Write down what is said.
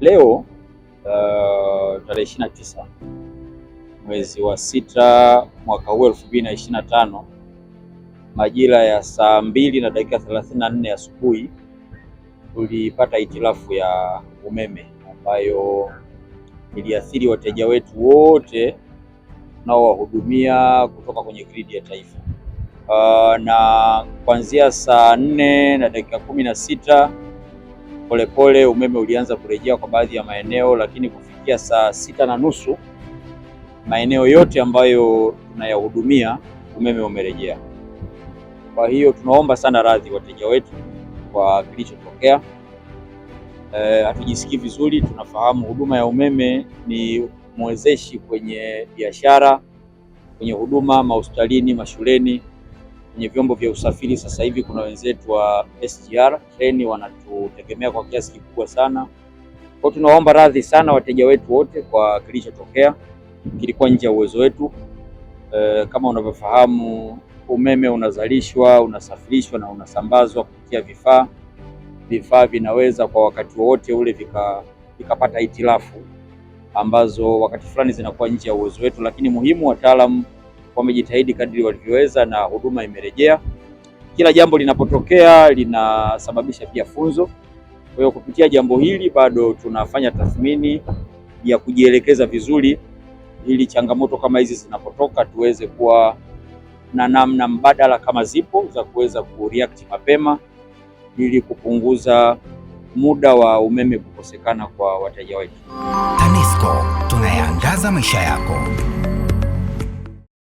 Leo tarehe 29 mwezi wa 6 mwaka huu 2025 majira ya saa 2:34 asubuhi tulipata hitilafu ya umeme ambayo iliathiri wateja wetu wote tunaowahudumia kutoka kwenye gridi ya taifa. Na kuanzia saa 4:16 polepole umeme ulianza kurejea kwa baadhi ya maeneo, lakini kufikia saa 6:30 maeneo yote ambayo tunayahudumia umeme umerejea. Kwa hiyo tunaomba sana radhi wateja wetu kwa kilichotokea. Hatujisikii vizuri. Tunafahamu huduma ya umeme ni mwezeshi kwenye biashara, kwenye huduma mahospitalini, mashuleni, kwenye vyombo vya usafiri. Sasa hivi kuna wenzetu wa SGR treni wanatutegemea kwa kiasi kikubwa sana. Kwa hiyo tunaomba radhi sana wateja wetu wote kwa kilichotokea, kilikuwa nje ya uwezo wetu. Kama unavyofahamu umeme unazalishwa, unasafirishwa na unasambazwa kupitia vifaa. Vifaa vinaweza kwa wakati wowote ule vikapata hitilafu ambazo wakati fulani zinakuwa nje ya uwezo wetu, lakini muhimu, wataalamu wamejitahidi kadri walivyoweza na huduma imerejea. Kila jambo linapotokea linasababisha pia funzo. Kwa hiyo kupitia jambo hili bado tunafanya tathmini ya kujielekeza vizuri, ili changamoto kama hizi zinapotoka tuweze kuwa na namna mbadala kama zipo za kuweza kureact mapema ili kupunguza muda wa umeme kukosekana kwa wateja wetu. TANESCO, tunayaangaza maisha yako.